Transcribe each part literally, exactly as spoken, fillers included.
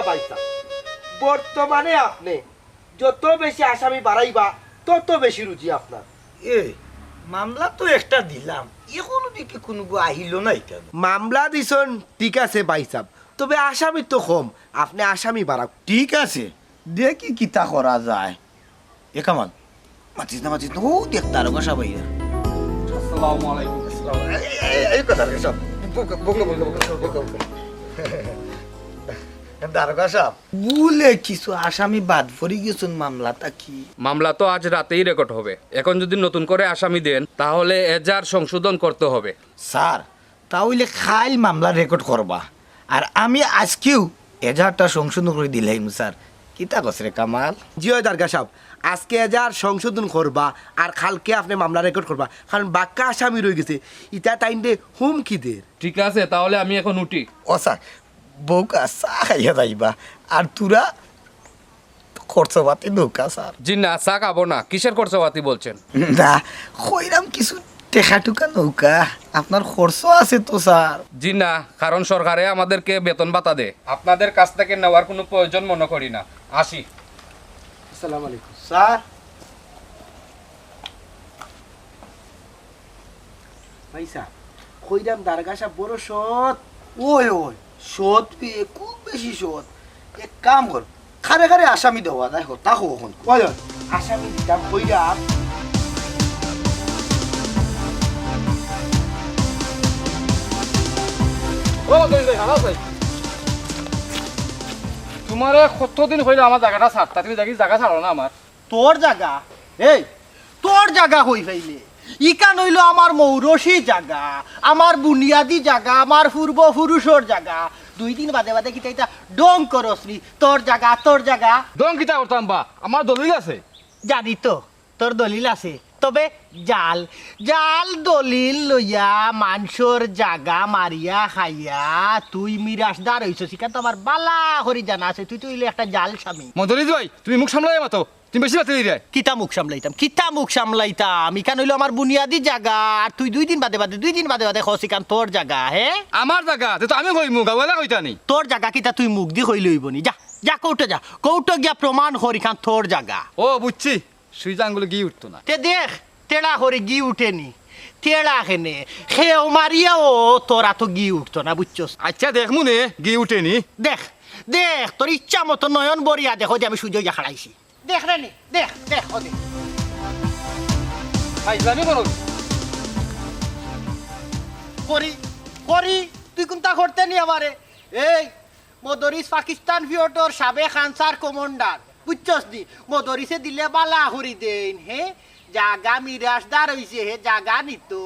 ভাইসাব, বর্তমানে আপনে যত বেশি আসামি বাড়াইবা, তত বেশি রুজি আপনার। এ, মামলা তো একটা দিলাম, এখনো দেখি কুনুগু আইলো না কেনে? মামলা দিছইন, ঠিক আছে ভাইসাব, তবে আসামি তো কম, আপনে আসামি বাড়াউক। ঠিক আছে, দেখি কিতা করা যায়। এ কামাল, মাতিস না, মাতিস না, ও দেখ দারোগা সাব আইরা। আসসালামু আলাইকুম। আসসালাম। এই, এই, এই, এই কথা রে সব। বউক্কা, বউক্কা, বউক্কা। দারোগা সাব, বুলে কিছু আসামি বাদ পড়ি গেছইন মামলা থাকি। মামলা তো আজ রাতেই রেকর্ড হবে। এখন যদি নতুন করে আসামি দেন, তাহলে এজাহার সংশোধন করতে হবে। স্যার, তা অইলে কাইল মামলা রেকর্ড করবা, আর আমি আজকেউ এজাহারটা সংশোধন করি দিলাইমু স্যার। কিতা কস রে কামাল? জি অয় দারোগা সাব, আজকে এজাহার সংশোধন করবা, আর কালকে আপনে মামলা রেকর্ড করবা, কারণ বাক্কা আসামি রইগেছে, ইতা তাইনরে হুমকি দের। ঠিক আছে, তাহলে আমি এখন উঠি। ও স্যার, বউক্কা চা খাইয়া যাইবা, আর তুরা খরচপাতি নউক্কা স্যার। জি না, চা খাবো না। কিসের খরচপাতি বলছেন? না, কইরাম কিছু টেকা টুকা নউক্কা, আপনার খরচ আছে তো স্যার। জি না, কারণ সরকারে আমাদেরকে বেতন ভাতা দেয়, আপনাদের কাছ থেকে নেওয়ার কোনো প্রয়োজন মনে করি না। আসি। আসসালামু আলাইকুম স্যার। ভাইসাব, কইরাম দারোগা সাব বড় সৎ। ওই, ওই, সৎ বে, খুব বেশি সৎ। এক কাম কর, কারে কারে আসামি দেওয়া যায়, হতা কও অখন। ওই, ওই, আসামি দিতাম, কইরাম। ও, তুই ভাই, ভালো আছিস? তোমারে কতদিন কইলে আমার জাগাটা ছাড়তা, তুমি দেখি জাগা ছাড়ো না আমার। তোর জাগা? এই, তোর জাগা কই পাইলে? ইখান অইলো আমার মৌরসি জাগা, আমার বুনিয়াদি জাগা, আমার পূর্বপুরুষর জাগা। দুই দিন বাদে বাদে কিতা ইতা ঢং করস নি? তোর জাগা, তোর জাগা। ঢং কিতা করতাম বা? আমার দলিল আছে। জানি তো, তোর দলিল আছে। তবে জাল, জাল দলিল লইয়া মানষর জাগা মারিয়া খাইয়া তুই মিরাসদার অইছস, ইখান তো আমার বালা করি জানা আছে। তুই তো অইলে একটা জাল স্বামী। মদরিছ ভাই, তুমি মুখ সামলাইয়া মাতো। তুমি বেশি মাতি দিরায়। কিতা মুখ সামলাইতাম? কিতা মুখ সামলাইতাম? ইখান অইলো আমার বুনিয়াদি জাগা, আর তুই দুই দিন বাদে বাদে, দুই দিন বাদে বাদে কস ইখান তোর জাগা, হে? আমার জাগা, তে তো আমি কইমু, গাঁওয়ালা কইতা নি। তোর জাগা কিতা তুই মুখ দি কইলে অইবো নি? যা, যা কোর্টো যা, কোর্টো গিয়া প্রমাণ কর ইখান তোর জাগা। ও, বুঝছি, সুইজা আঙ্গুলে ঘি উঠতো না। তে দেখ, তেড়া করি ঘি উঠে নি। তেড়া কেনে? খেও মারিয়াও তোর আতো ঘি উঠতো না, বুঝছস? আচ্ছা, দেখমু নে, ঘি উঠে নি। দেখ, দেখ, তোর ইচ্ছা মতো নয়ন ভরিয়া দেখো যে আমি সুইজা অইয়া খাড়াইছি। দেখ রে নি, দেখ, দেখ, ও দেখ। ফাইজলামি করো। করি, করি, তুই কুনতা করতে নি আমারে? এই, মদরিছ পাকিস্তান পিরিয়ডর সাবেক আনসার কমান্ডার, বুঝছস নি? মদরিছে দিলে বালা করি দেইন, হে? জাগা মিরাসদার অইছে, হে জাগা নিতো,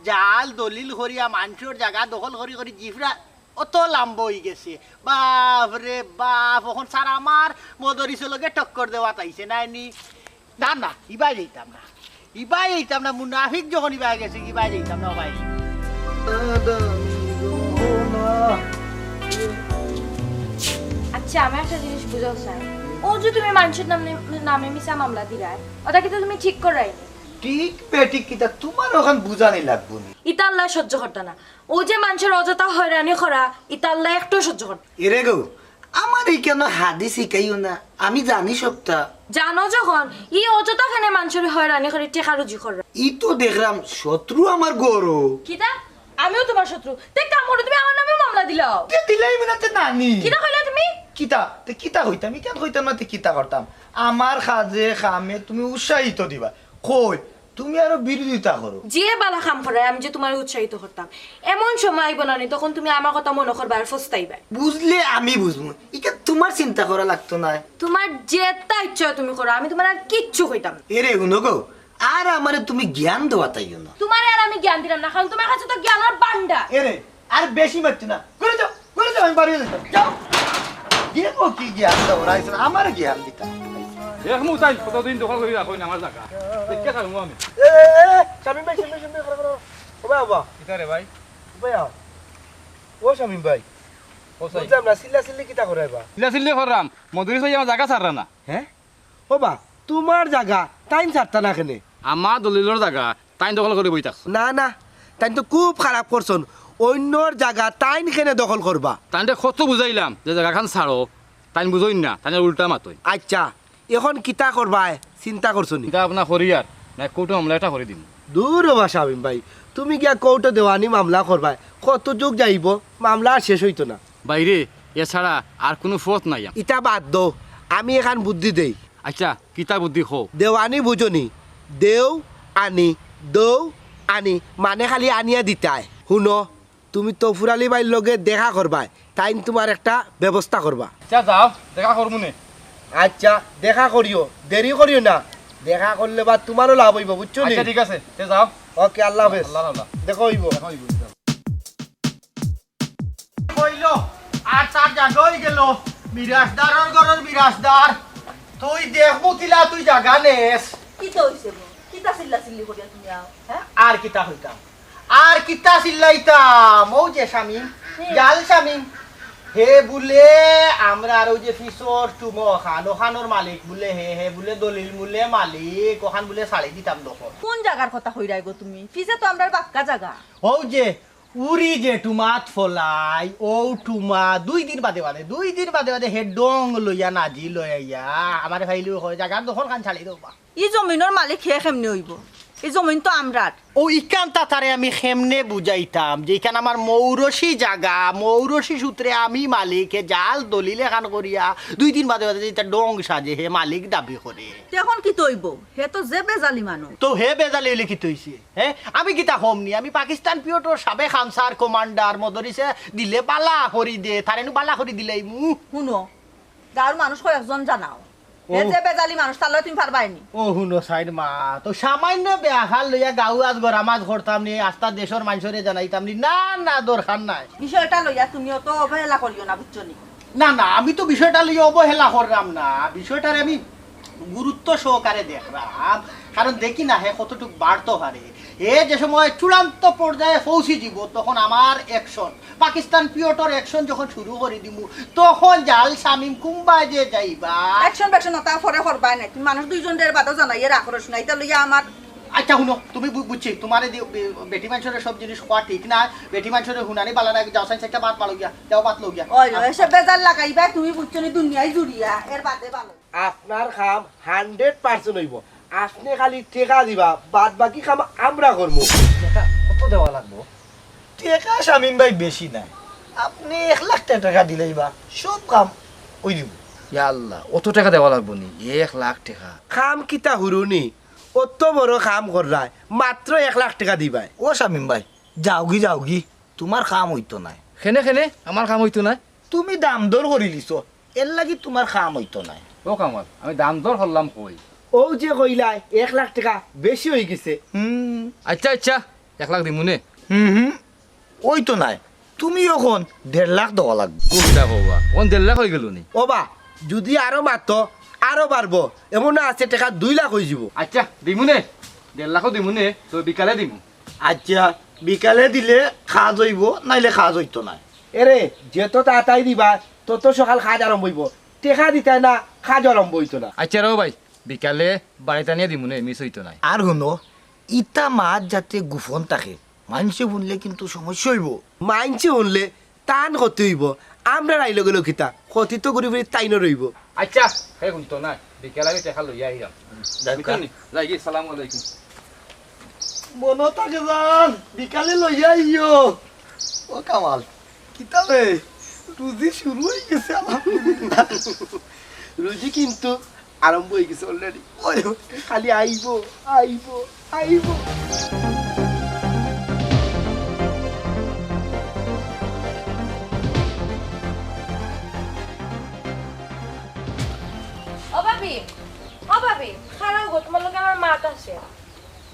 জাল দলিল করিয়া মানষর জাগা দখল করি করি জিফরা অত লাম্বা অইগেছে। বাফ রে বাফ, অখন স্যার আমার মদরিছর লগে টক্কর দেওয়াত আইছে নায় নি? না, না, ইবায় যাইতাম না। ইবায় যাইতাম না, মুনাফিক যখন ইবায় গেছে, ইবায় যাইতাম না, ভাই। আচ্ছা, আমি একটা জিনিস বুঝাও স্যার। অউ যে তুমি মানষর নামে, নামে মিছা মামলা দিরায়, ওটা কিন্তু তুমি ঠিক করাই নি? ঠিক বেঠিক কিতা তুমার অখান বুঝানি লাগবো নি? ইতা আল্লায় সহ্য করতা না। অউ যে মানষর অযথা হয়রানি করা, ইতা আল্লায় একটুও সহ্য করতা না। এরে গো, আমারে ইখানো হাদিস শিখাইও না, আমি জানি সবটা। জানো যখন, ই অযথা কেনে মানষর হয়রানি করি টেকা রুজি কররা? ই তো দেখরাম শত্রু আমার ঘরো। কিতা? আমিও তুমার শত্রু? তে কাম করো, তুমি আমার নামে মামলা দিলাও। তে দিলাইমু না তে নানি। কিতা কইলা তুমি? কিতা? তে কিতা কইতাম? ইখান কইতাম না তে কিতা করতাম? আমার কাজে কামে তুমি উৎসাহিত দিবা। কই, তুমি আরো বিরোধিতা করো। যে বালা কাম করায় আমি যে তুমারে উৎসাহিত করতাম, এমন সময় আইবো না নি, তখন তুমি আমার কথা মনো করবায় আর পস্তাইবায়। বুঝলে আমি বুঝমু, ইটা তুমার চিন্তা করা লাগতো নায়। তুমার যেতা ইচ্ছা অয় তুমি করো, আমি তুমারে আর কিচ্ছু কইতাম না। এরে হুনো গো, আর আমারে তুমি জ্ঞান দেওয়াত আইও না। তুমারে আর আমি জ্ঞান দিরাম না, কারণ তুমার কাছে তো জ্ঞানর ভান্ডার। এরে, আর বেশি মাতিও না। ঘরো যাও, ঘরো যাও, আমি বাড়ি যাইতাম। যাও। দেখো কি জ্ঞান দেওয়ার আইছে না, আমারে জ্ঞান দিতা। দেখমু তাইন কতদিন দখল করি রাখইন আমার জাগা। দেখি খাইমু আমি। এ, এ, এ, শামীম ভাই, শামীম ভাই, শামীম ভাই, খাড়া, খাড়া। ও ভাই, ও ভাই। কিতা রে ভাই? ও ভাই, আও। ও শামীম ভাই। ও সাই। বুঝলাম না, চিল্লা চিল্লি কিতা করায় বা? চিল্লা চিল্লি কররাম, মদরিছ ভাই আমার জাগা ছাড়রা না। হ্যাঁ? ও বা, তুমার জাগা, তাইন ছাড়তা না কেনে? আমার দলিলর জাগা, তাইন দখল করি বই থাকছইন। না, না, তাইন তো খুব খারাপ করছইন। অইন্যর জাগা তাইন কেনে দখল করবা? তাইনরে কত বুঝাইলাম যে জাগাখান ছাড়ো, তাইন বুঝইন না, তাইন উল্টা মাতইন। আচ্ছা, এখন কিতা করবায় চিন্তা করছো নি? চিন্তা ভাবনা করিয়ার, না কোর্টো মামলা একটা করি দিমু। দূর ওবা শামীম ভাই, তুমি গিয়া কোর্টো দেওয়ানি মামলা করবায়, কত যুগ যাইবো, মামলা আর শেষ অইতো না। ভাইরে, এছাড়া আর কুনু পথ নাই। ইতা বাদ দেও, আমি এখান বুদ্ধি দেই। আচ্ছা, কিতা বুদ্ধি কও? দেওয়ানি বুঝো নি? দেও আনি, দৌ আনি, মানে খালি আনিয়া দিতায়। হুনো, তুমি তফুর আলী ভাইর লগে দেখা করবায়, তাইন তুমার একটা ব্যবস্থা করবা। আচ্ছা, যাও, দেখা করমু নে। আচ্ছা, দেখা করিও, দেরি করিও না। দেখা করলে বা তুমারও লাভ অইবো, বুঝছো নি? আচ্ছা, ঠিক আছে, তে যাও। ওকে, আল্লাহ হাফেজ। আল্লাহ, আল্লাহ। দেখা অইবো। দেখা অইবো। কইলো, আর তার জাগা অই গেল, মিরাজদারর ঘরর মিরাজদার। তুই দেখ মতিলা, তুই জাগা নেস। কিতা অইছে গো? কিতা চিল্লা চিল্লি করিয়া তুমি আও, হ্যাঁ? আর কিতা কইতাম? আর কিতা চিল্লাইতাম? অউ যে শামীম, হুম। জাল শামীম। হে বুলে আমরার অউ যে পিছর টুমো খান, অখানর মালিক বুলে হে, হে বুলে দলিল মূলে মালিক, অখান বুলে ছাড়ি দিতাম দখল। কুন জাগার কথা কইরায় গো তুমি? পিছে তো আমরার বাক্কা জাগা। অউ যে উরি যে টুমাত ফলাই, অউ টুমা দুই দিন বাদে বাদে, দুই দিন বাদে বাদে হে ডং লইয়া নাজি লইয়া আমারে ফাইলু কয়, "জাগার দখল খান ছাড়ি দেও বা।" ই জমিনর মালিক হে কেমনে অইবো? ই জমিন তো আমরার। অউ ইখান তা তারে আমি কেমনে বুঝাইতাম যে ইখান আমার মৌরসি জাগা, মৌরসি সূত্রে আমি মালিক, হে জাল দলিল এখান করিয়া দুই দিন বাদে বাদে ইতা ডং সাজে হে মালিক দাবি করে। তে এখন কিতা অইবো? হে তো যে বেজালি মানুষ। তো হে বেজালি অইলে কিতা অইছে? হে? আমি কিতা কম নি? আমি পাকিস্তান পিরিয়ডর সাবেক আনসার কমান্ডার মদরিছে দিলে বালা করি দে, তারে নু বালা করি দিলাইমু। হুনো, গাঁওর মানুষ কয়েকজন জানাও। হে ও। যে বেজালি মানুষ, তার লগে তুমি পারবায় নি। ও হুনো সাইড মা, তো সামান্য বেয়াখাল লইয়া গাঁও আজ গরামাজ করতাম নি, আস্তা দেশর মানষরে জানাইতাম নি। না, না, দরকার নাই। বিষয়টা লইয়া তুমি অত অবহেলা করিও না, বুঝছো নি? না, না, আমি তো বিষয়টা লইয়া অবহেলা কররাম না, বিষয়টারে আমি গুরুত্ব সহকারে দেখরাম, কারণ দেখি না হে কতটুক বাড়তো পারে। হে যে সময় চূড়ান্ত পর্যায়ে পৌঁছি যিবো, তখন আমার অ্যাকশন, পাকিস্তান পিরিয়ডর অ্যাকশন যখন শুরু করি দিমু, তখন জাল শামীম কুম্বায় যে যাইবা। অ্যাকশন ব্যাকশন অতা পরে করবায় না, তুমি মানুষ দুইজনরে বাদে জানাইয়া রাখো না, ইতা লইয়া আমার আচ্ছা, হুনো, তুমি বু-, বুঝছি, তুমারে দি-, বে-, বেটি মানষরে সব জিনিস কওয়া ঠিক না, বেটি মানষরে হুনানি বালা না, যাও, সাইন সাইডটা ভাত বাড়ো গিয়া, যাও, ভাত লও গিয়া। ওই, ওই, এসব বেজাল লাগাইবা তুমি, বুঝছো নি, দুনিয়ায় জুড়িয়া, এর বাদে ভালো। আপনার কাম হান্ড্রেড পার্সেন্ট অইবো, আপনে খালি টেকা দিবা, বাদ বাকি কাম আমরা করমু। টেকা কত দেওয়া লাগবো? টেকা শামীম ভাই বেশি নায়, আপনে এক লাখ টেকা দিলেই বা সব কাম অই দিবো। ইয়া আল্লাহ, অত টেকা দেওয়া লাগবো নি? এক লাখ টেকা? কাম কিতা হুরু নি? অত বড় কাম কররায়, মাত্র এক লাখ টেকা দিবায়। ও শামীম ভাই, যাওগি, যাওগি, তুমার কাম অইতো নায়। কেনে, কেনে আমার কাম অইতো নায়? তুমি দাম দর করিলিছো, এরলাগি তুমার কাম অইতো নায়। ও কামাল, আমি দাম দর করলাম কই? অউ যে কইলায় এক লাখ টেকা বেশি অইগেছে। হুম। আচ্ছা, আচ্ছা, এক লাখ দিমু নে। হুম, হুম। অইতো নায়, তুমি অখন দেড় লাখ দেওয়া লাগবো। কুনটা কওবা? অখন দেড় লাখ অইগেলো নি? ওবা, যুদি আরো মাতো, আরো বাড়বো। এমনও আছে টেকা দুই লাখ অইযিবো। আচ্ছা, দিমু নে। দেড় লাখও দিমু নে, তো বিকালে দিমু। আচ্ছা, বিকালে দিলে কাজ অইবো, নাইলে কাজ অইতো নায়। এরে, যত তাড়াতাড়ি দিবা, তত সকাল কাজ আরম্ভ অইবো। টেকা দিতায় না, কাজ আরম্ভ অইতো না। আচ্ছা রে ভাই, বিকালে বাড়িত আনিয়া দিমু নে, মিস অইতো নায়। আর হুনো, ইতা মাত যাতে গোপন থাকে, মাইনষে হুনলে কিন্তু সমস্যা অইবো। মাইনষে হুনলে তান ক্ষতি অইবো, আমরার আইলো গেলো কিতা, ক্ষতি তো ঘুরি ফিরি তাইনর অইবো। আচ্ছা, হে হুনতো নায়, বিকালে আমি টেকা লইয়া আইরাম। যাউক্কা। বুঝছো নি? যাইগি, সালামু আলাইকুম। মনো থাকে যান, বিকালে লইয়া আইও। ও কামাল, কিতা রে? রুজি শুরু অইগেছে, আলহামদুলিল্লাহ। রুজি কিন্তু আরম্ভ অইগেছে already। ওই, খালি আইবো, আইবো, আইবো। ও ভাবি, ও ভাবি, খাড়াও গো, তুমার লগে আমার মাত আছে।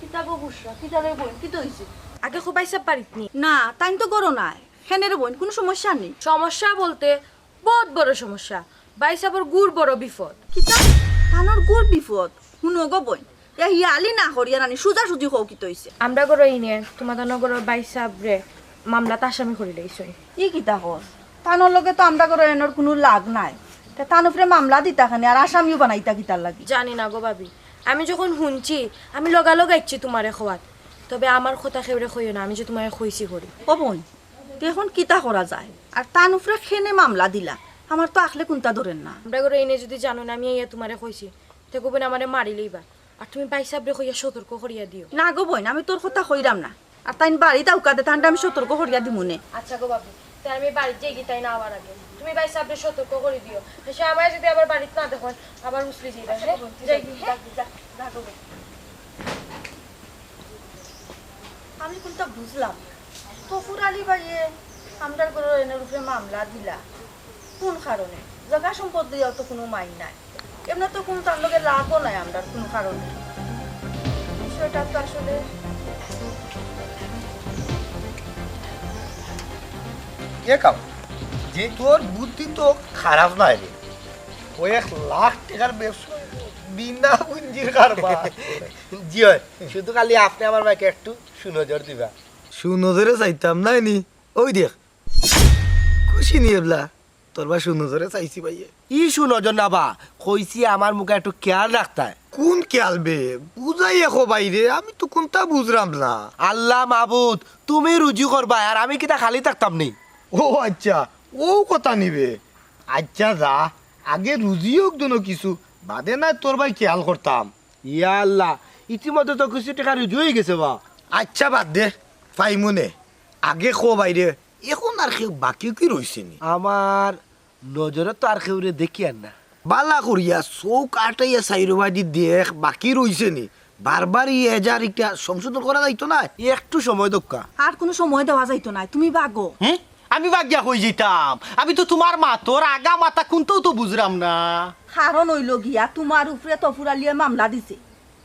কিতা গো বুশরা, কিতা রে বইন, কিতা অইছে? আগে কও ভাইসাব বাড়িত নি? না, তাইন তো ঘরো নাই। কেনে রে বইন, কুনু সমস্যা নি? সমস্যা বলতে বউত বড় সমস্যা। ভাইসাবর গুর বড় বিপদ। কিতা? তানর গুর বিপদ? হুনো গো বইন, এ হিয়ালি না করিয়া নানি, সুজাসুজি কও কিতা অইছে? আমরার ঘরো ইনে, তুমার তানর ঘরর ভাইসাবরে মামলাত আসামি করিলাইছইন। ই কিতা কও? তানর লগে তো আমরার ঘরো এনর কুনু লাগ নাই। তে তান উপরে মামলা দিতা কেনে, আর আসামিও বানাইতা কিতার লাগি? জানি না গো ভাবি, আমি যখন হুনছি, আমি লগালগ আইছি তুমারে কওয়াত। তবে আমার কথা কেউরে কইও না, আমি যে তুমারে কইছি করি। ও বইন, তে এখন কিতা করা যায়? আর তান উপরে কেনে মামলা দিলা? আমার তো আখলে কুন্তা ধরের না। আমরার ঘরো এইনে যুদি জানইন আমি আইয়া তুমারে কইছি, তে কইবো না আমারে মারিলাইবা। আর তুমি ভাইসাবরে কইয়া সতর্ক করিয়া দিও। না গো বইন, আমি তোর কথা কইরাম না। আর তাইন বাড়িত আউক্কা দে, তানরে আমি সতর্ক করিয়া দিমুনে। আচ্ছা গো ভাবি, তে আমি বাড়িত যাইগি তাইন আওয়ার আগে। তুমি ভাইসাবরে সতর্ক করি দিও। তে সে আমারে যুদি আবার বাড়িত না দেখইন, আবার উছলি যাইবা, হ্যাঁ? যাইগি, হ্যাঁ? যা, যা, যা গো বইন। আমি কুন্তা বুঝলাম না। তফুর আলী ভাইয়ে আমরার ঘরর এনর উপরে মামলা দিলা কুন কারণে? জাগা সম্পদ লইয়াও তো কুনু মাইর নাই, এমনে তো কুনু তান লগে লাগও নাই আমরার কুনু কারণে। বিষয়টা তো আসলে কে কাম? জি। তোর বুদ্ধি তো খারাপ নায় রে। কয়েক লাখ টেকার ব্যবসা, বিনা পুঞ্জির কারবার। জি অয়, শুধু খালি আপনে আমার ভাইকে একটু সুনজর দিবা। সুনজরে চাইতাম নায় নি? ওই দেখ, খুশি নি এবলা? তোর ভাই সুনজরে চাইছি ভাইয়ে। ই সুনজর না বা, কইছি আমার মুখে একটু খেয়াল রাখতায়। কুন খেয়াল বে? বুঝাইয়া কও ভাইরে, আমি তো কুন্তা বুঝরাম না। আল্লাহ মাবুদ, তুমি রুজি করবায়, আর আমি কিতা খালি থাকতাম নি? ও আইচ্ছা, অউ কথা নি বে। আইচ্ছা যা, আগে রুজি অউক দুনো কিছু, বাদে নায় তোর ভাই খেয়াল করতাম। ইয়া আল্লাহ, ইতিমধ্যে তো কিছু টেকা রুজি অইগেছে বা। আইচ্ছা বাদ দে, পাইমুনে। আগে কও ভাইরে, অখন আর কেউ বাকি কি রইছে নি? আমার নজরে তো আর কেউরে দেখিয়ার না। বালা করিয়া চউখ আটাইয়া চাইরোবায়দি দেখ, বাকি রইছে নি? বারবার ই এজার ইটা সংশোধন করা যাইতো নায়? একটু সময় দেউক্কা। আর কুনু সময় দেওয়া যাইতো নায়, তুমি বাগো। হুম? আমি বাগিয়া কই যাইতাম? আমি তো তুমার মাতর আগা মাথা কুন্তাউ তো বুঝরাম না। কারণ অইলো গিয়া তুমার উপরে তফুর আলীয়ে মামলা দিছে।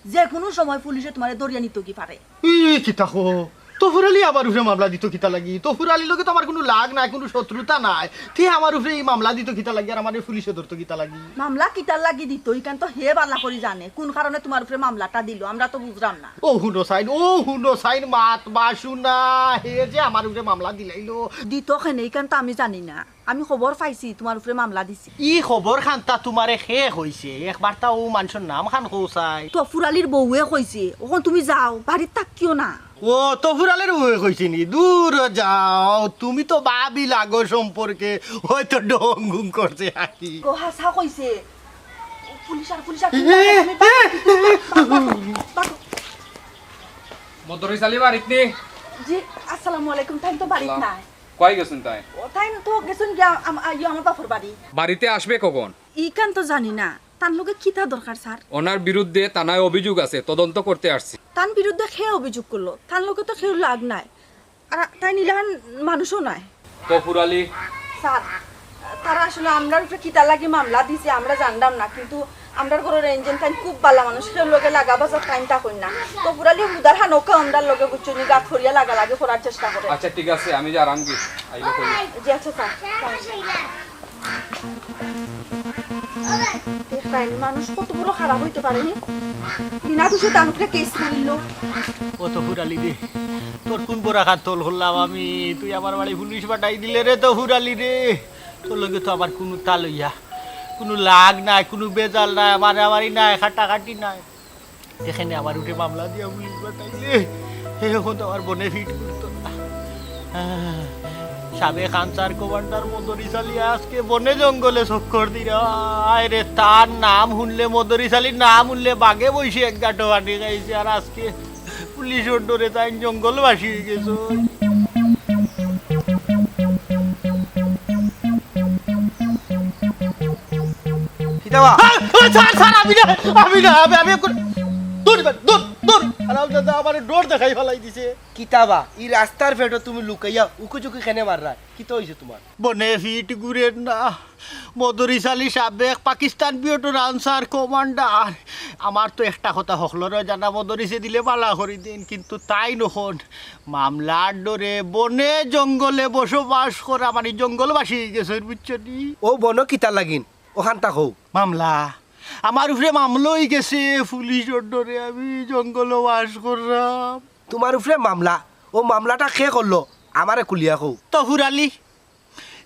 যে কুনু সময় পুলিশে তুমারে ধরিয়া নিতোগি পারে। ই কিতা কও? তফুর আলী আমার উপরে মামলা দিতো কিতা লাগি? তফুর আলীর লগে তো আমার কুনু লাগ নাই, কুনু শত্রুতা নাই। তে আমার উপরে ই মামলা দিতো কিতা লাগি আর আমারে পুলিশে ধরতো কিতা লাগি? মামলা কিতার লাগি দিতো, ইখান তো হে বালা করি জানে। কুন কারণে তুমার উপরে মামলাটা দিলো, আমরা তো বুঝরাম না। ও হুনো চাইন, ও হুনো চাইন, মাত বাসু না, হে যে আমার উপরে মামলা দিলাইলো। দিতো কেনে, ইখান তো আমি জানি না। আমি খবর পাইছি তুমার উপরে মামলা দিছে। ই খবর খানতা তুমারে কে কইছে? একবারতা অউ মানষর নাম খান কও চাই। তফুর আলীর বউয়ে কইছে। অখন তুমি যাও, বাড়িত থাকিও না। ও, তফুর আলীর বউয়ে কইছে নি? দুর যাও, তুমি তো ভাবি লাগো সম্পর্কে, অয়তো ঢং-গুং করছে আর কি। গো, হাছা কইছে। পুলিশ আর পুলিশ আর তুমি বাগো, বাগো, বাগো। মদরিছ আলী বাড়িত নি? জি, আসসালামু আলাইকুম। তাইন তো বাড়িত নাই। কই গেছইন তাইন? ও, তাইন তো গেছইন গিয়া আম-, আ, ইয়ে, আমার বাপর বাড়ি। বাড়িতে আসবে কখন? ইখান তো জানি না। তান লগে কিতা দরকার, স্যার? ওনার বিরুদ্ধে থানায় অভিযোগ আছে, তদন্ত করতে আসছি। তান বিরুদ্ধে কে অভিযোগ করলো? তান লগে তো কেউর লাগ নাই। আর তাইন ইলাখান মানুষও নায়। তফুর আলী। স্যার, তারা আসলে আমরার উপরে কিতার লাগি মামলা দিছে আমরা জানরাম না, কিন্তু আমরার ঘরর ইঞ্জিন তাইন খুব বালা মানুষ, কেউর লগে লাগা বাজা তাইন তা কইন না। তফুর আলী হুদার হানউক্কা আমরার লগে বুঝছো নি, গাত করিয়া লাগালাগি করার চেষ্টা করে। আচ্ছা, ঠিক আছে, আমি যারাম গি, আইলে কইও। জি, আচ্ছা, স্যার। দেখরায়নি মানুষ কত বড় খারাপ অইতে পারে, নি? বিনা দোষে তান উপরে কেস করিল। ও তফুর আলী রে, তোর কুন বড় আঘাত তল করলাম আমি? তুই আমার বাড়ি পুলিশ পাঠাই দিলে রে তফুর আলী রে। তোর লগে তো আমার কুনু তাল অইয়া, কুনু লাগ নাই, কুনু বেজাল নাই, মারামারি নাই, কাটাকাটি নাই। এখানে আমার উপরে মামলা দিয়া পুলিশ পাঠাইলে, হে এখন তো আমার বনে ফিট করতো না। আহ, সাবেক আনসার কমান্ডার মদরিছ আলী আজকে বনে জঙ্গলে চক্কর দিরা। আয় রে, তার নাম হুনলে, মদরিছ আলীর নাম হুনলে বাঘে বইছে এক গাটো পানি খাইছে, আর আজকে পুলিশর ডরে তাইন জঙ্গলবাসী অইগেছে। কিতা বা? আ, আ, স্যার, স্যার, আমি না, আমি না, আমি, আমি একটু, দূর, দূর, দূর। হারামজাদা আমারে ডর দেখাই ফালাই দিছে। কিতা বা? ই রাস্তার ফেটো তুমি লুকাইয়া উকুঝুকি কেনে মাররায়? কিতা অইছে তুমার? বনে ফিট ঘুরের না। মদরিছ আলী সাবেক পাকিস্তান পিরিয়ডর আনসার কমান্ডার। আমার তো একটা কথা হকলরে জানা, মদরিছে দিলে বালা করি দিন, কিন্তু তাইন অখন মামলার ডরে বনে জঙ্গলে বসবাস করা, মানে জঙ্গলবাসী অইগেছে, বুঝছো নি? ও বনো কিতা লাগিন? অখানতা কও। মামলা। আমার উপরে মামলা অইগেছে, পুলিশর ডরে আমি জঙ্গলো বাস কররাম। তুমার উপরে মামলা? অউ মামলাটা কে করলো? আমারে খুলিয়া কও। তফুর আলী।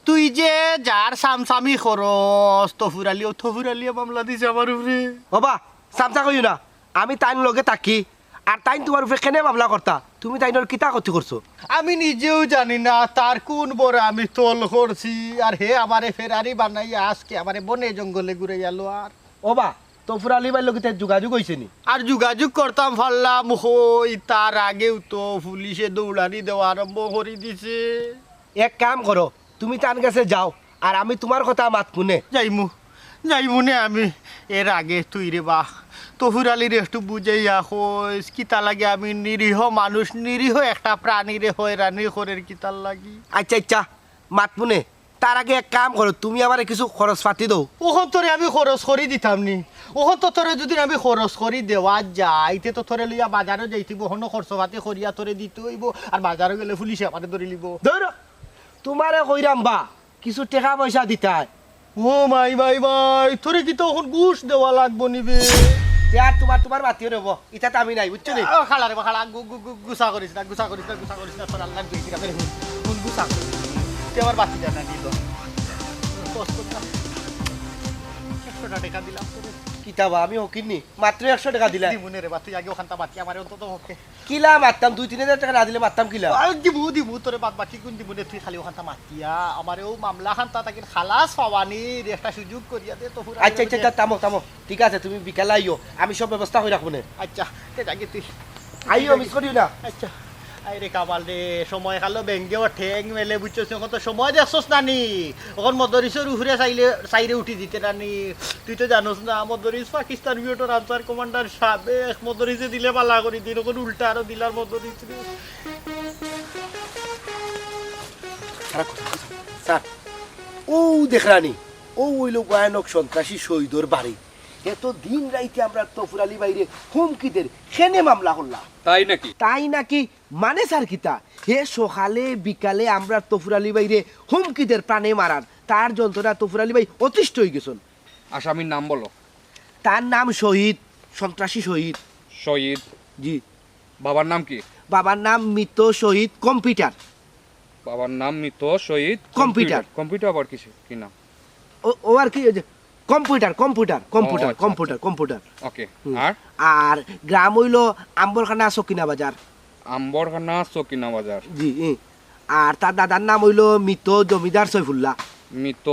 তুই যে যার সামসামি করস, তফুর আলী, অউ তফুর আলীয়ে মামলা দিছে আমার উপরে। ও বা, সামসা কইও না। আমি তাইন লগে থাকি। আর তাইন তুমার উপরে কেনে মামলা করতা? তুমি তাইনর কিতা ক্ষতি করছো? আমি নিজেও জানি না তার কোন বরে আমি তল করছি, আর হে আমারে ফেরারি বানাইয়া আজকে আমারে বনে জঙ্গলে ঘুরাইয়া লওয়ার। ও বা, তফুর আলী ভাইর লগে তাইর যোগাযোগ অইছে নি? আর যোগাযোগ করতাম পারলাম কই, তার আগেউ তো পুলিশে দৌড়ানি দেওয়া আরম্ভ করি দিছে। এক কাম করো, তুমি তান গেছে যাও, আর আমি তুমার কথা মাতমুনে। যাইমু, যাইমুনে আমি। এর আগে তুই রে বা, তফুর আলীরে একটু বুঝাইয়া কইস, কিতা লাগি আমি নিরীহ মানুষ, নিরীহ একটা প্রাণীরে হয়রানি করের কিতার লাগি। আচ্ছা, আচ্ছা, মাতমুনে। তার আগে এক কাম করো, তুমি আমারে কিছু খরচ পাতি দেও। অখন তোরে আমি খরচ করি দিতাম নি? অখন তো তোরে যদি আমি খরচ করি দেওয়া যাই, তে তো তোরে লইয়া বাজারো যাইতে অইবো, হনো খরচ পাতি করিয়া তোরে দিতে অইবো, আর বাজারো গেলে পুলিশে আমারে ধরি লিবো। ধরো, তুমারে কইরাম বা, কিছু টেকা পয়সা দিতায়। ও মাই, মাই, মাই, তোরে কিতা অখন ঘুষ দেওয়া লাগবো নি বে? তে আর তুমার, তুমার মাতিও রইবো, ইতাত আমি নাই, বুঝছো নি? ও, খালা রে বা, খালা, গু-, গু-, গু-, গুসা করিস না, গুসা করিস না, গুসা করিস না, তোর আল্লার দুই দিন আমি গুসা করিস না। তুই আমার বাতি জানা দিল। কষ্ট কর। একশোটা টেকা দিলাম তোরে। কিতা বা, আমি ফকির নি? মাত্র একশো টেকা দিলা। দিমুনে রে বা, তুই আগে অখানতা বাতি আমারে অন্তত পক্ষে। কিলা মারতাম, দুই তিন হাজার টেকা না দিলে মারতাম কিলা? আরে দিমু, দিমু, তোরে বাদ বাকি গুন দিমুনে, তুই খালি অখানতা মাতিয়া আমারে অউ মামলা খানতা থাকি খালাস পাওয়ানির একটা সুযোগ করিয়া দে তো পুরা। আচ্ছা, আচ্ছা, আচ্ছা, থামো, থামো। ঠিক আছে, তুমি বিকালে আইও, আমি সব ব্যবস্থা করি রাখমুনে। আচ্ছা, তে যাগে তুই। আইও, miss করিও না। আচ্ছা। আরে কামাল রে, সময় কালো বেঙ্গেও ঠেং মেলে, বুঝছস নি? অখন তো সময় দেখছস না নি? অখন মদরিসর উপরে চাইলে, চাইরে উঠি দিতে না নি? তুই তো জানোস না, মদরিস পাকিস্তান পিরিয়ডর আনসার কমান্ডার সাবেক, মদরিসে দিলে বালা করি দিন, অখন উল্টা আরো দিলার মদরিসরে। খারাপ কথা, স্যার, অউ দেখরানি, অউ অইলো ভয়ানক সন্ত্রাসী শহীদর বাড়ি। হে তো দিন রাইতে আমরার তফুর আলী ভাইরে হুমকি দের, কেনে মামলা করলা। তাই নাকি? তাই নাকি? মানে স্যার কিতা? হে সকালে বিকালে আমরার তফুর আলী ভাইরে হুমকি দের প্রাণে মারার। তার যন্ত্রণায় তফুর আলী ভাই অতিষ্ঠ অইগেছইন। আসামির নাম বলো। তার নাম শহীদ, সন্ত্রাসী শহীদ। শহীদ? জি। বাবার নাম কি? বাবার নাম মৃত শহীদ কম্পিউটার। বাবার নাম মৃত শহীদ কম্পিউটার। কম্পিউটার। কম্পিউটার আবার কিসে-, কি নাম? ও, ও আর কি, ওই যে কম্পিউটার, কম্পিউটার, ও, কম্পিউটার, আচ্ছা, কম্পিউটার, আচ্ছা। কম্পিউটার। ওকে। হুম। আর? আর গ্রাম অইলো আম্বরখানা সকিনা বাজার। আম্বরখানা সকিনা বাজার। জি, ই। আর তার দাদার নাম অইলো মৃত জমিদার সৈফুল্লাহ। মৃত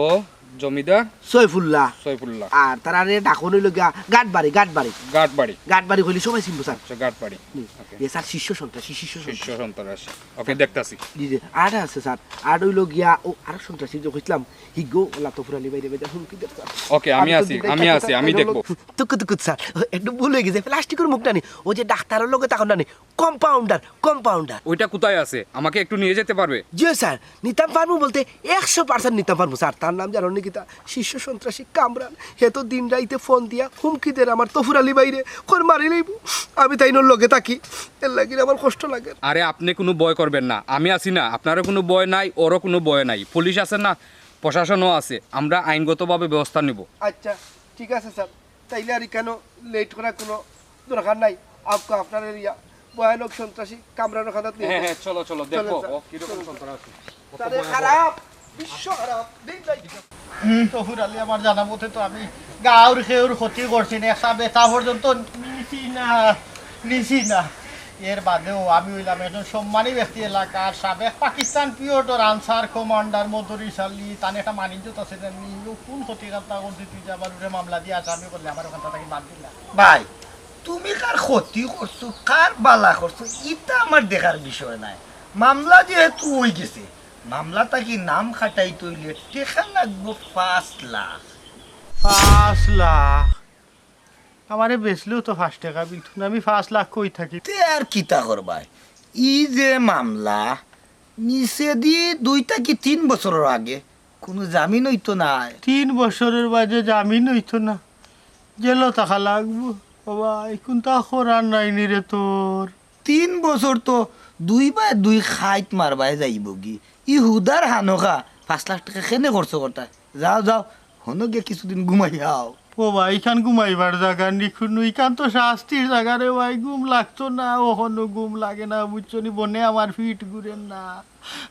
জমিদার? সৈফুল্লাহ। সৈফুল্লাহ। আর তারারে ডাকন অইলো গিয়া গাটবাড়ি, গাটবাড়ি। গাটবাড়ি। গাটবাড়ি কইলে সবাই চিনবো, স্যার। আচ্ছা, গাটবাড়ি। জি। ওকে। এ, স্যার, শীর্ষ সন্ত্রাসী, শীর্ষ শীর্ষ সন্ত্রাসী। সন্ত্রাসী। ওকে, দেখতাছি। জি, জি। আর আছে, স্যার। আর অইলো গিয়া, ও, আরো সন্ত্রাসী যে কইছিলাম, হিগো, ওলা তফুর আলী ভাইরে বেজান হুমকি দের, স্যার। ওকে, আমি আমি তো আছি, দুটাই আমি কাছে আছি, আমি থাকতে দেখবো। টুকু টুকু, স্যার। একটু ভুল অইগেছে, প্লাস্টিকর মুখ নানি। ওই যে ডাক্তারর লগে তখন নানি, কম্পাউন্ডার, কম্পাউন্ডার। ওইটা কোথায় আছে? আমাকে একটু নিয়ে যেতে পারবে? জি স্যার, নিতাম পারমু বলতে একশো percent নিতাম পারমু স্যার। তার নাম জানো নি কিতা? শীর্ষ সন্ত্রাসী কামরান। হে তো দিন রাইতে ফোন দিয়া হুমকি দের আমার তফুর আলী ভাইরে, কর মারি লইবো। আমি তাইনর লগে থাকি, এর লাগি আমার কষ্ট লাগে। আরে, আপনি কোনো ভয় করবেন না, আমি আছি না। আপনারও কোনো ভয় নাই, ওরও কোনো ভয় নাই। পুলিশ আছে না, প্রশাসনও আছে, আমরা আইনগতভাবে ব্যবস্থা নিব। আচ্ছা, ঠিক আছে স্যার, তাইলে আর ইকানো লেট করার কোনো দরকার নাই। আপকা আপনার এরিয়া ভয়ানক সন্ত্রাসী কামরান খানাত নিয়ে হ্যাঁ, হ্যাঁ, চলো, চলো, চলো, দেখো, স্যার। ও কিরকম চলো, স্যার। সন্ত্রাসী। কত তাহলে ভয়াবহ। খারাপ, বিশ্ব খারাপ, দিন নাই। হুম, তফুর আলী, আমার জানা মতে তো আমি গাঁওর কেউর ক্ষতি করছি না, একটা বেটা পর্যন্ত নিছি না, নিছি না। এর বাদেও আমি অইলাম একজন সম্মানী ব্যক্তি এলাকার, সাবেক পাকিস্তান পিরিয়ডর আনসার কমান্ডার মদরিস আলী, তান একটা মানিজ্য আছে না নি? ও কোন ক্ষতিকারতা করছে তুই যে আমার উপরে মামলা দিয়া আসামি করলে, আমার ওখান থাকি বাদ দিলা? ভাই, তুমি কার ক্ষতি করছো, কার বালা করছো, ইটা আমার দেখার বিষয় নায়। মামলা যেহেতু অই গেছে, মামলা থাকি নাম কাটাইতে অইলে টেকা লাগবো পাঁচ লাখ। পাঁচ লাখ? আমারে বেচলেও তো পাঁচ টেকা বিলতো না, আমি পাঁচ লাখ কই থাকি? তে আর কিতা করবায়? ই যে মামলা, নিচেদি দুই থাকি তিন বছরর আগে কোনো জামিন অইতো নায়। তিন বছরর বাদে জামিন অইতো না, জেলো থাকা লাগবো। বাবা, এই কুন্তা করার নাই নি রে তোর। তিন বছর তো দুই বায় দুই খাইত মারবায় যাইবোগি। ই হুদার হানখা পাঁচ লাখ টেকা কেনে খরচ করতায়? যাও, যাও, হনো গিয়া কিছুদিন ঘুমাই আও। ও ভাই, ইখান ঘুমাইবার জাগা নি কুনু, ইখান তো শাস্তির জাগা রে ভাই, ঘুম লাগতো না, অখনো ঘুম লাগে না, বুঝছো নি? বনে আমার ফিট ঘুরের না,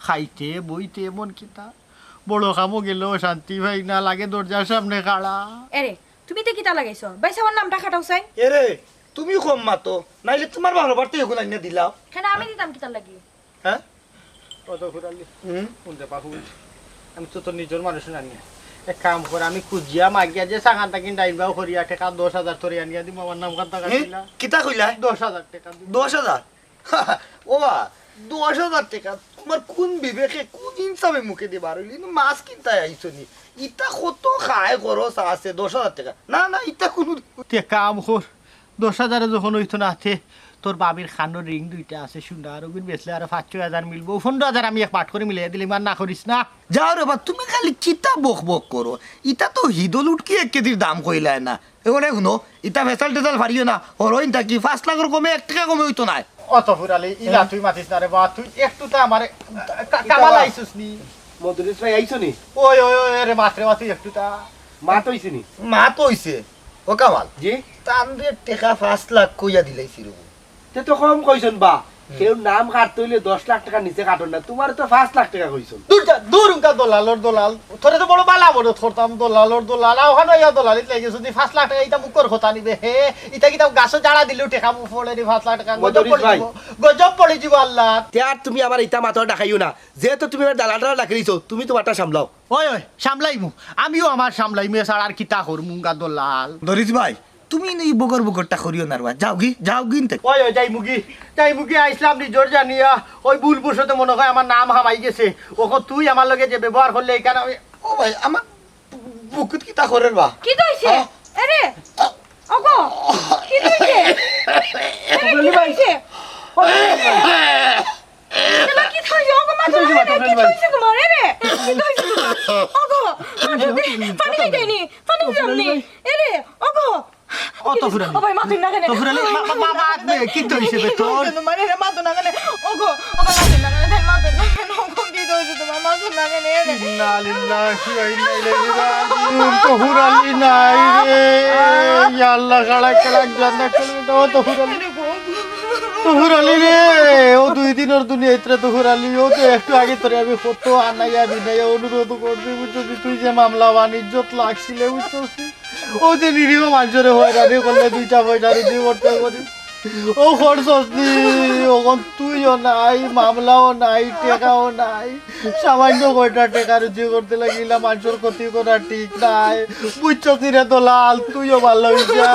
খাইতে বইতে এমন কিতা, বড় কামো গেলেও শান্তি পাই না, লাগে দরজার সামনে খাড়া। এরে, তুমি ইতা কিতা লাগাইছো? ভাই সাবর নামটা কাটাও চাই। এরে, তুমি কম মাতো, নাইলে তুমার বাপর বাড়িত এগুন আনিয়া দিলাও। কেনে আমি দিতাম কিতার লাগি? হ্যাঁ? ও তো ঘুরালি। হুম। শুনতে পাহু, আমি তো তোর নিজর মানুষ নানি। এক কাম কর, আমি খুজিয়া মাগিয়া যে সাকান তাকিন ডাইলবাও করিয়া টেকা দশ হাজার তোরে আনিয়া দিমু, আমার নাম কান্তা হুম? কাটিলা। কিতা কইলায়? দশ হাজার টেকা দিমু। দশ হাজার? ও বা, দশ হাজার টেকা তুমার কুন বিবেকে, কুন ইনসাফে মুখেদি বার অইল? ইনো মাছ কিনতায় আইছো নি? ইতা কত খায় খরচ আছে, দশ হাজার টেকা? না, না, ইতা কুনু তে কাম কর, দশ হাজারে যখন অইতো না, তে তোর বাবির কানর রিং দুইটা আছে, সুনার, অগুইন বেচলে আরো পাঁচ ছয় হাজার মিলবো, পনরো হাজার আমি এক পাট করি মিলাইয়া দিলে, ইমান না করিস না। যাও রে বা, তুমি খালি কিতা বক বক করো? ইতা তো হিদল উটকি এক কেজির দাম কইলায় না। এবারে হুনো, ইতা ফেসাল টেসাল ফারিও না, হরইন থাকি পাঁচ লাখর কমে এক টেকা কমে অইতো নায়। অত ফুরালি, ইলা তুই মাতিস না রে বা, তুই একটু তা আমারে কা-, কামাল আইছস নি? মদরিস ভাই আইছো নি? ওই, ওই, ওই, রে মাত রে বা, তুই একটু তা। মাত অইছে নি? মাত অইছে, ও কামাল। জি? তানরে টেকা পাঁচ লাখ কইয়া দিলাইছি রে। তে তো কম কইছন বা। কেউ নাম কাটতে অইলে দশ লাখ টেকার নিচে কাটন না, তুমারে তো পাঁচ লাখ টেকা কইছন। দূর যা, দূর উনকা দলালর দলাল। তোরে তো বড় বালা বড় ধরতাম, দলালর দলাল। আর ওখানে ইয়া দলালিত লাগে, যদি পাঁচ লাখ টেকা ইতা মুখর কথা নিবে, হে, ইতা কিতা গাছো জাড়া দিলেও টেকা মু পড়ে নি, পাঁচ লাখ টেকা। গজব মদরিস পড়ি ভাই। দিব, গজব পড়ি দিব আল্লাহ। তে আর তুমি আমার ইতা মাথা ডাকাইও না, যেহেতু তুমি আমার দালালরা ডাকি দিছো, তুমি তোমারটা সামলাও। ওই, ওই, সামলাইমু, আমিও আমার সামলাইমু, এছাড়া আর কিতা করমু, মুঙ্গা দলাল। দরিস ভাই, তুমি নি বগর বগরটা করিও না রে বা। যাওগি, যাওগি ইনতে। ওই, ওই, যাইমুগি, যাইমুগি, আইসলাম নিজর জানিয়া, ওই ভুল বশত মনে হয় আমার নাম হামাই গেছে। ওখন তুই আমার লগে যে ব্যবহার করলে এখানে আমি ও ভাই, আমার বুকুত কিতা করের বা? কিতা অইছে? আ? আরে, ওগো, কিতা অইছে? আরে, কিতা অইছে? এলা কিতা অইছে? ওগো, মাথা লাগে না, কিতা অইছে তোমার? এরে, কিতা অইছে তোমার? ওগো, পানি দে, পানি দেয়নি, পানি দিলাম নি। এরে, ওগো, অত ফুরানি। ও ভাই, মাথা না কেনে? তো ফুরানি, মা, মা, মা, মা, মা, কিতা অইছে বে তোর? তোমার এরে মাথা না কেনে? ওগো, ওগো, মাথা না কেনে? মাথা না কেনে? ওগো, কিতা অইছে তোমার? মাথা না কেনে? এরে। ইন্না লিল্লাহি ওয়া ইন্না ইলাইহি রাজিউন। তো ফুরানি নাই রে। ইয়া আল্লাহ, খাড়া খাড়া জান্নাত করে দাও তো ফুরানি। তো ফুরানি রে, ও দুই দিনর দুনিয়া ইতরে তো ফুরানি, ও তো একটু আগে তোরে আমি কত আনাইয়া বিনাইয়া অনুরোধ করছি, বুঝছস নি? তুই যে মামলা বাণিজ্যত লাগছিলে, বুঝছস নি? ও যে নিরীহ মানুষরে হয়রানি করলে দুইটা পয়সা রুজি করতে করি। ও খরচস নি, ওখন তুইও নাই, মামলাও নাই, টেকাও নাই। সামান্য কয়টা টেকা রুজি করতে লাগিলা, মানুষর ক্ষতি করা ঠিক নাই। বুঝছস নি রে দলাল, তুইও ভালা অইযা।